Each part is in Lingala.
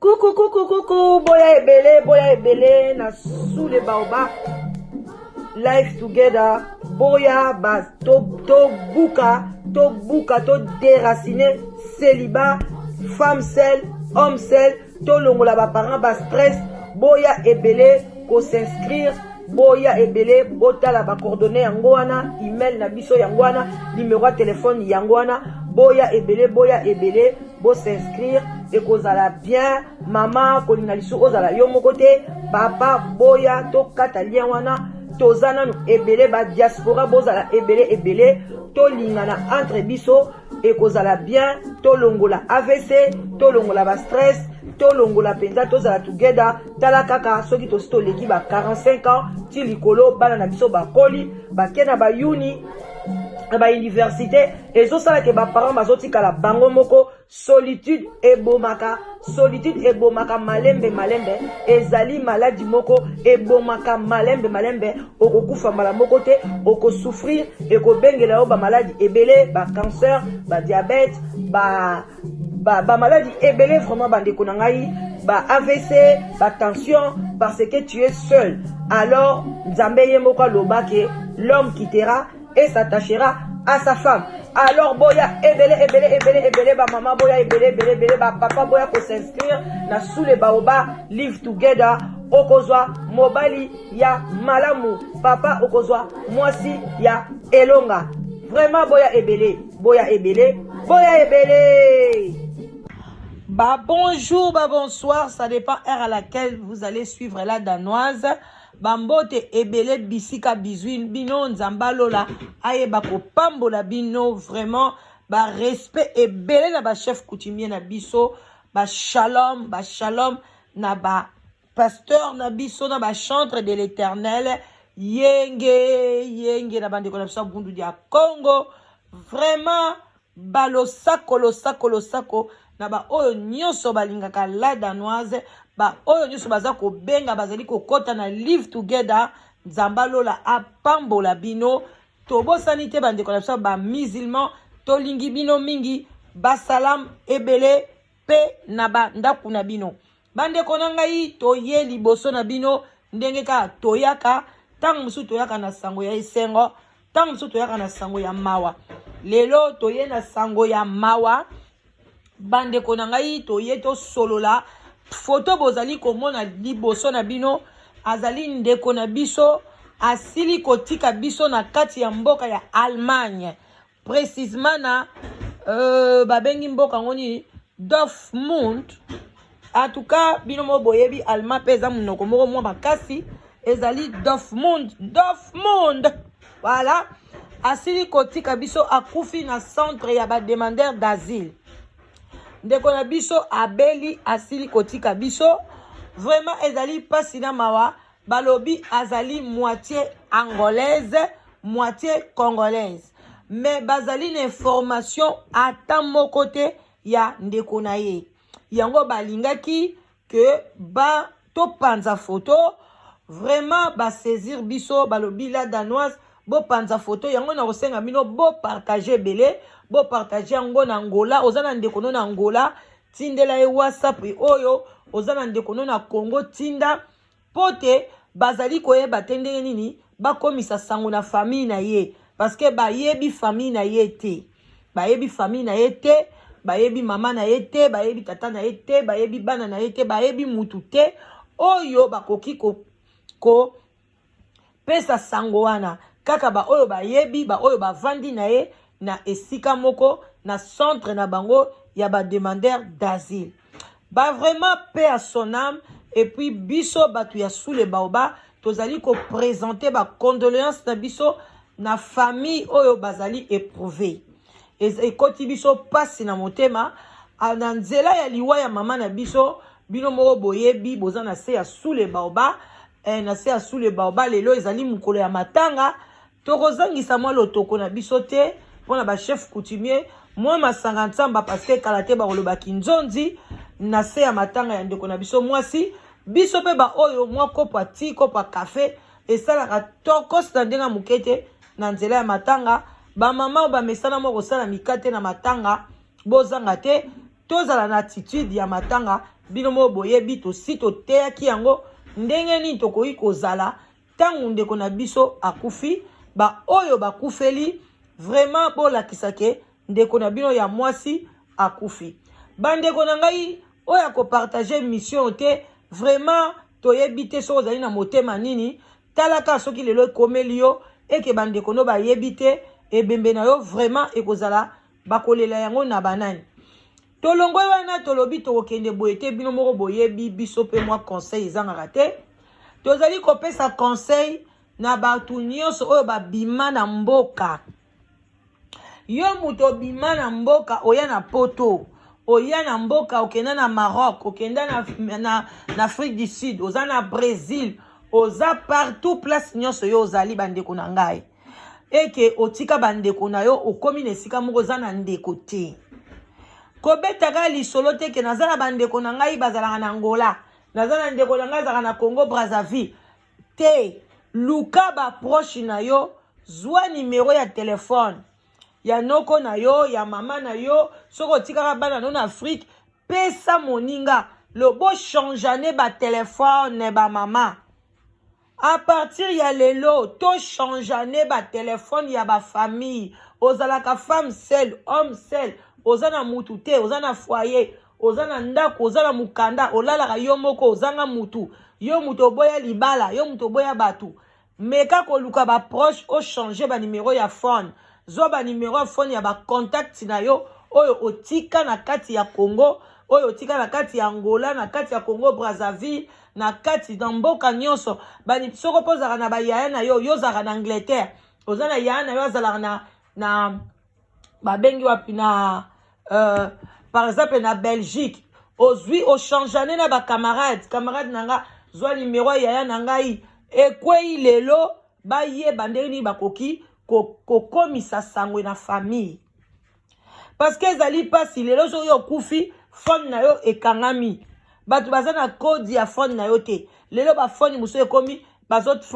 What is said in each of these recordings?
Coucou, coucou, coucou, boya ebele, boya ebele, na sous les baobabs, life together, boya ba to to buka, to buka, to déraciner, célibat, femme seule, homme seul, to longola ba parents ba stress, boya ebele ko s'inscrire, boya ebele botala ba coordonnées yango wana, email na biso yango wana, numéro ya téléphone yango wana, boya ebele, boya ebele, bo s'inscrire ekozala bien. Mama kolinga lisusu ozala yo moko te, papa boya tokata lien wana, toza nanu ebele ba diaspora, bozala ebele ebele, tolingana entre biso, ekozala bien. Tolongola AVC, tolongola ba stress, tolongola mpenza, tozala together. Tala kaka soki tosi toleki ba 45 ans ti likolo, bana na biso bakoli, bake na bayuni na bauniversité, ezosala ke baparent bazotikala bango moko. Solitude ebomaka, solitude ebomaka malembe malembe, ezali maladi moko ebomaka malembe malembe. Okokufa mbala moko te, okosouffrir, ekobengela yo bamaladi ebele, bacancer, badiabète, ba bamaladi ba ebele. Vraiment bandeko na ngai, ba AVC, batension, parce que tu es seul. Alors Nzambe ye moko aloba ke l'homme quittera et s'attachera à sa femme. Alors boya ebele ebele ebele ebele, bamama boya ebele ebele ebele, bapapa boya kos'inscrire na sous le baobab live together. Okozwa mobali ya malamu, papa okozwa mwasi ya elonga. Vraiment boya ebele, boya ebele, boya ebele. Bah bonjour, bah bonsoir, ça dépend heure à laquelle vous allez suivre la Danoise. Bambote ebele bisika bizwi bino, Nzambe alola ayeba kopambola bino. Vraiment barespect ebele na bachef coutumier na biso, bashalom, bashalom na bapasteur na biso, na bachantre de l'Éternel, yenge yenge na bandeko na biso ya Bundu ya Congo. Vraiment balosako, losako, losako na baoyo nyonso balingaka la Danoise, baoyo nyonso baza kobenga, bazali kokɔta na live together. Nzambe alola apambola bino. Tobosani te bandeko na biso bamusulman, tolingi bino mingi, basalam ebele mpe na bandako na bino. Bandeko na ngai, toye liboso na bino ndenge kaka toyaka. Ntango mosusu toyaka na sango ya esengo, ntango mosusu toyaka na sango ya mawa. Lelo toye na sango ya mawa, bandeko na ngai. Toye tosolola. Foto bozali komona liboso na bino azali ndeko na biso, asili kotika biso na kati ya mboka ya Allemagne, précisement na babengi mboka yango nini? Dortmund. En tout cas bino moko boyebi allemand mpe eza monoko moko mwa makasi. Ezali Dortmund, Dortmund, voilà. Asili kotika biso, akufi na centre ya bademandeur d'asile. Ndeko na biso abeli, asili kotika biso. Vraiment ezali mpasi na mawa. Balobi azali moitié angolaise, moitié congolaise, mais bazali na information ata moko te ya ndeko na ye. Yango balingaki ke ba topanza foto. Vraiment basaisir biso, balobi la Danoise bopanza foto yango. Na kosenga bino bopartage ebele, bopartage yango na Angola. Oza na ndeko no na Angola, tindela ye WhatsApp oyo. Oza na ndeko no na Congo, tinda, mpo te bazali koyeba te ndenge nini bakomisa sango na famille na ye, parce que bayebi famille na ye te, bayebi famille na ye te, bayebi mama na ye te, bayebi tata na ye te, bayebi bana na ye te, bayebi mutu te oyo bakoki ko pesa sango wana, kaka baoyo bayebi, baoyo bavandi na ye na esika moko na centre na bango ya bademandeur d'asile. Ba vraiment paix à son âme. Et puis biso bato ya sous le baobab tozali koprésente bacondoléance na biso na famille oyo bazali éprouvé. Ekoti biso mpasi na motema na nzela ya liwa ya mama na biso. Bino moko boyebi, boza na se ya sous le baobab, na se ya sous le baobab. Lelo ezali mokolo ya matanga, tokozangisa mwa lotoko na biso te mpona bachef coutumier. Mwa masanga nsamba parce que kala te bakoloba kinzonzi na se ya matanga ya ndeko na biso mwasi. Biso mpe baoyo mwa kopo ya ti, kopo ya kafe esalaka tokos na ndenge ya moke te na nzela ya matanga. Bamama oyo bamesana mwa kosala mikate na matanga, bozanga te tozala na attitude ya matanga. Bino moko boyebi, tosi toteyaki yango ndenge nini tokoki kozala ntango ndeko na biso akufi. Baoyo bakufeli, vraiment bolakisa ke ndeko na bino ya mwasi akufi. Bandeko na ngai oyo akopartage mission te, vraiment toyebi te soki ozali na motema nini. Talaka soki lelo ekomeli yo eke bandeko no bayebi te ebembe na yo, vraiment ekozala bakolela yango na banani. Tolongwe wana, tolobi tokokende boye te. Bino moko boyebi, biso mpe mwa conseil ezangaka te. Tozali kopesa conseil na bato nyonso oyo babima na mboka. Yo moto obima na mboka, oya na Poto, oya na mboka, okenda na Maroc, okenda na Afrique du Sud, oza na Brésil, oza partout, place nyonso yo ozali, bandeko na ngai, eke otika bandeko na yo, okomi na esika moko oza na ndeko te. Kobetaka lisolo te ke naza na bandeko na ngai bazalaka na Angola, naza na ndeko na ngai azalaka na Congo Brazzaville te. Luka baproche na yo, zwa nimero ya telefone ya noko na yo, ya mama na yo. Soki otikaka bana no na Afrique, pesa moninga lobo, changeane batelefone. Bamama, à partir ya lelo tochangeane batelefone ya bafamille. Ozalaka femme seule, homme seul, oza na mutu te, oza na foyer, oza na ndako, oza na mokanda, olalaka yo moko, ozanga mutu, yo mutu oboya libala, yo mutu oboya bato, meka koluka baproche, ochange banimero ya phone. Zwa banimero ya phone ya bacontact na yo oyo otika na kati ya Congo, oyo otika na kati ya Angola, na kati ya Congo Brazzaville, na kati na mboka nyonso. Soko mpo ozalaka na bayaya na yo, yo ozalaka na Angleterre, oza na yaya na yo azalaka na babengi wapi, na par exemple na Belgique, ozwi, ochangeane na bacamarade. Camarade na nga, zwa nimero ya yaya na ngai, ekwei lelo, bayeba ndenge nini bakoki kokomisa sango na famille, parce que ezali mpasi. Lelo soki okufi, phone na yo ekangami, bato baza na code ya phone na yo te. Lelo baphone mosusu ekomi,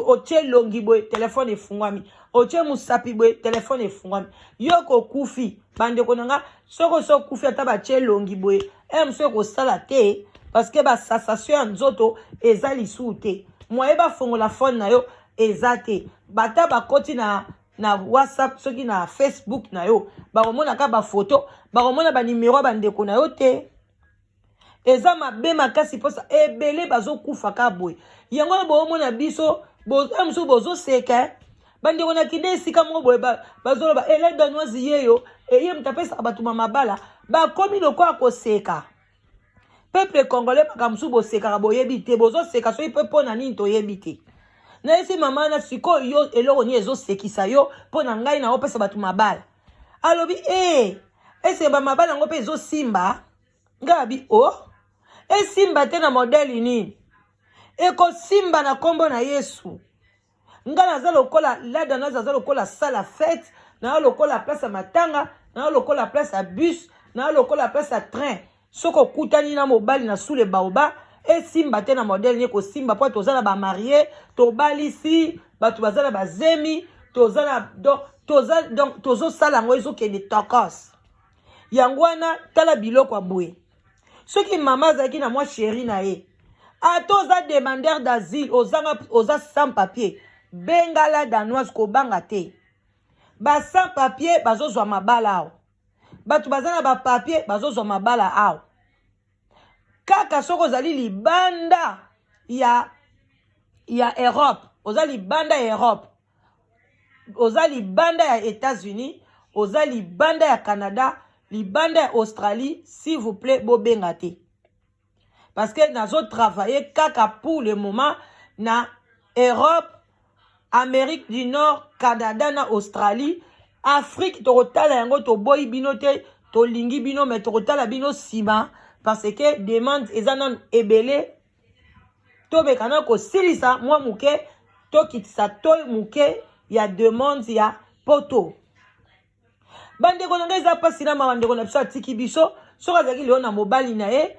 otie elongi boye, telefone efungwami, otie mosapi boye, telefone efungwami. Yo kokufi, bandeko na nga, soki osi okufi, ata batie elongi boye, e mosusu ekosala te, parce que basensation ya nzoto eza lisusu te. Moye bafongola phone na yo eza te. Bata bakoti na WhatsApp, soki na Facebook na yo, bakomona ka bafoto, bakomona banimero ya bandeko na yo te. Eza mabe makasi mposa ebele bazokufa ka boye. Yango wana boomona biso mosusu bozoseka. Bandeko na kinde esika moko boye bazoloba ele Danoise yeyo eye moto apesaka bato mamabala, bakomi lokola koseka. Peuple congolais, makambo mosusu bosekaka, boyebi te bozoseka soki mpe mpo na nini, toyebi te. Nayesi mama na sikoyo, yo eloko nini ezosekisa yo mpo na ngai na opesa bato mabala? Alobi e ese bamabala yango mpe ezosimba. Ngai abi o oh, esimba te na modèle nini? Ekosimba na nkombo na Yesu. Ngai naza lokola la Danoise, aza lokola salle ya fête, naza lokola place ya matanga, naza lokola place ya bus, naza lokola place ya train. Soki okutani na mobali na sous le baobab, esimba te na modèle nini? Ekosimba mpo toza na bamarie, tobalisi bato, baza na bazemi, toza na donc toza donc tozosala yango, ezokende tokos. Yango wana tala biloko ya boye. Soki mama azalaki na mwa chéri na ye, ata oza demandeur d'asile, ozanga, oza sans papier, benga la Danoise, kobanga te. Ba sans papier bazozwa mabala awa, bato baza na bapapier bazozwa mabala awa. Kaka soki ozali libanda ya Europe, oza libanda ya Europe, oza libanda ya États-Unis, oza libanda ya Canada, libanda ya Australie, s'il vous plaît bobenga te, parce que nazotravaille kaka pour le moment na Europe, Amérique du Nord, Canada na Australie. Afrique tokotala yango, toboyi bino te, tolingi bino, mais tokotala bino nsima, parce que demande eza nanu ebele. Tobeka na kosilisa mwa moke, tokitisa toi moke ya demande ya Poto. Bandeko na ngai, eza mpasi na mawa. Ndeko na biso atiki biso. Soki azalaki lelo na mobali na ye,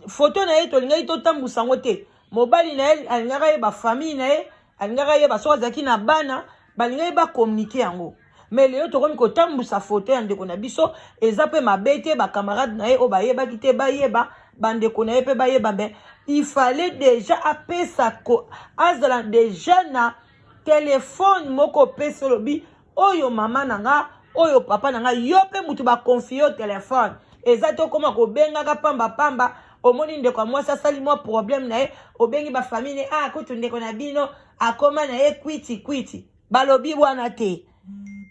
foto na ye tolingaki totambusa yango te. Mobali na ye alingaka yeba, famille na ye alingaka yeba. Soki azalaki na bana, balingaki bacommuniquer yango. Mais lelo tokomi kotambusa foto ya ndeko na biso. Eza mpe mabe te. Bacamarade na ye oyo bayebaki te bayeba, bandeko na ye mpe bayeba. Mais il fallait déjà apesa, azala déjà na telefone moko. Opesi, olobi: "Oyo mama na nga, oyo papa na nga." Yo mpe mutu baconfier yo telefone, eza te okóma kobengaka pambapamba. Omoni ndeko ya mwasi asali mwa problème na ye, obengi bafamille ne: "Ah, kutu ndeko na bino akóma na ye kwiti kwiti." Balobi wana te,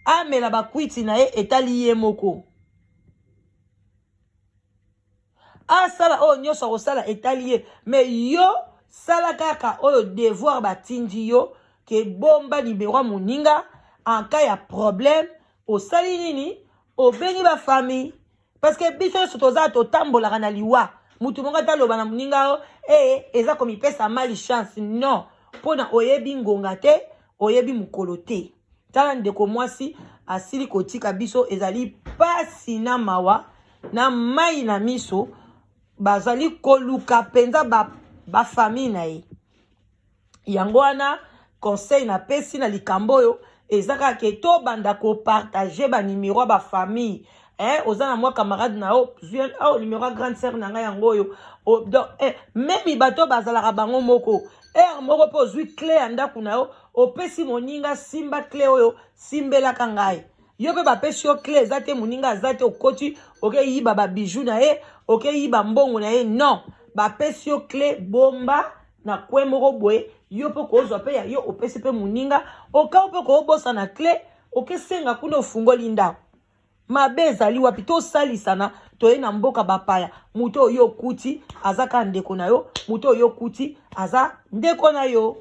amela bakwiti na ye, etali ye moko. Asala oyo nyonso akosala, etali ye. Mais yo sala kaka oyo devoir batindi yo, ke bomba nimero ya moninga. En cas ya problème, osali nini? Obengi bafamille. Parce que biso nyonso toza, totambolaka na liwa. Mutu moko ata aloba na moninga o e, eza komipesa malchance. Non, mpona oyebi ngonga te, oyebi mokolo te. Tala, ndeko mwasi asili kotika biso. Ezali pasi na mawa na mai na miso. Bazali koluka mpenza bafamille ba na ye. Yango wana conseil napesi na likambo oyo eza kaka ke tobanda kopartager banimero ya bafamille. Eh, oza na mwa camarade na yo, zwi oh, numéro ya grande sœur na ngai yango oyo. Oh, donc eh, même bato bazalaka bango moko heure moko mpe, ozwi clé ya ndako na yo, opesi moninga: "Simba clé oyo, simbelaka ngai." Yo mpe bapesi yo clé, eza te moninga aza te, okoti, okeyiba babijoux na ye, okeyiba mbongo na ye. Non, bapesi yo clé, bomba na kwe moko boye. Yo mpe kozwa mpe ya yo, opesi mpe moninga. Okao mpe koobosana clé, okesenga kuna, ofungoli ndako. Mabe ezali wapi? Tosalisana. Toye na mboka bapaya. Moto oyo okuti aza kaka ndeko na yo, moto oyo okuti aza ndeko na yo.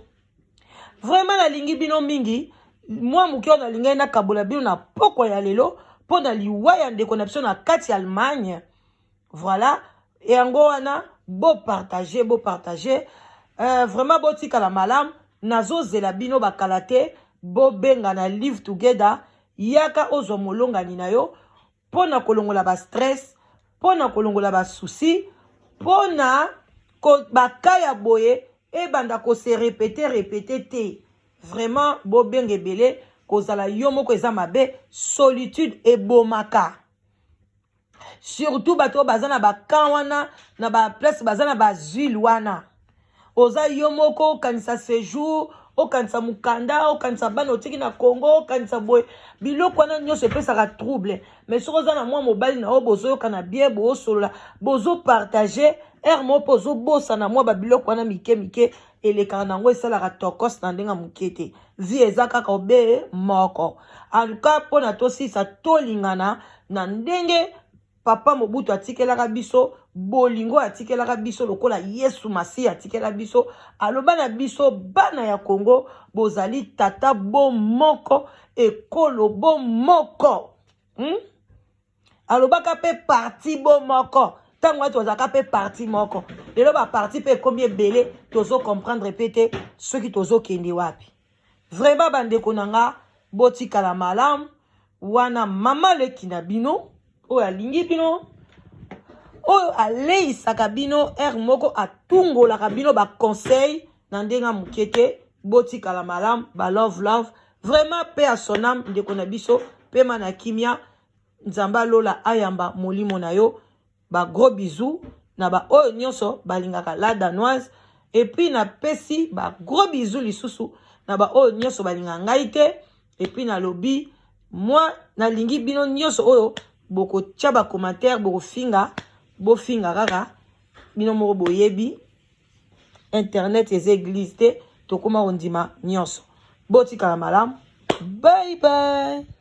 Vraiment nalingi bino mingi. Mwa moke oyo nalingai nakabola bino na pokwa ya lelo mpo na liwa ya ndeko na biso na kati ya Allemagne. Voilà, yango wana. Bopartager, bopartager. Vraiment botikala malamu. Nazozela bino bakala te. Bobenga na Live Together. Yaka ozwa molongani na yo mpo na kolongola bastress, mpo na kolongola basoucis, mpo na baka ya boye ebanda kose répéter répéter te. Vraiment bobenga ebele. Kozala yo moko eza mabe. Solitude ebomaka, surtout bato oyo baza na bacamp wana, na baplace baza na baasile wana. Oza yo moko, okanisa séjour, okanisa mokanda, okanisa bana otiki na Congo, okanisa boye. Biloko wana nyonso epesaka trouble. Mais soki oza na mwa mobali na oyo bozoyokana bien, boosolola, bozopartager, heure moko mpe ozobosana mwa babiloko wana mike mike elekaka nango, esalaka tokos na ndenge ya moke te. Vie eza kaka obe moko. Aluka mpona tosisa, tolingana na ndenge papa Mobutu atikelaka biso bolingo, atikelaka biso lokola Yesu Masiya atikela biso. Aloba na biso: "Bana ya Kongo, bozali tata bo moko, ekolo bo moko." Alobaka mpe parti bo moko. Ntango wana tozalaka mpe parti moko. Lelo baparti mpe ekomi ebele, tozocomprendre mpe te soki tozokende wapi. Vraiment bandeko na nga, botikala malamu. Wana mama leki na bino oyo alingi bino, oyo aleisaka bino, heure moko atungolaka bino baconseil na ndenge ya moke te. Botikala malamu. Balove love. Vraiment, paix à son âme. Ndeko na biso, pema na kimia. Nzambe alola ayamba molimo na yo. Bagros bisous na baoyo nyonso balingaka La Danoise. Et puis napesi bagros bisous lisusu na baoyo nyonso balingaka ngai te. Et puis nalobi mwa nalingi bino nyonso oyo bokotia bacommentaire, bokofinga, bofinga kaka bino moko. Boyebi, internet eza église te, tokóma kondima nyonso. Botikala malamu. Bye bye.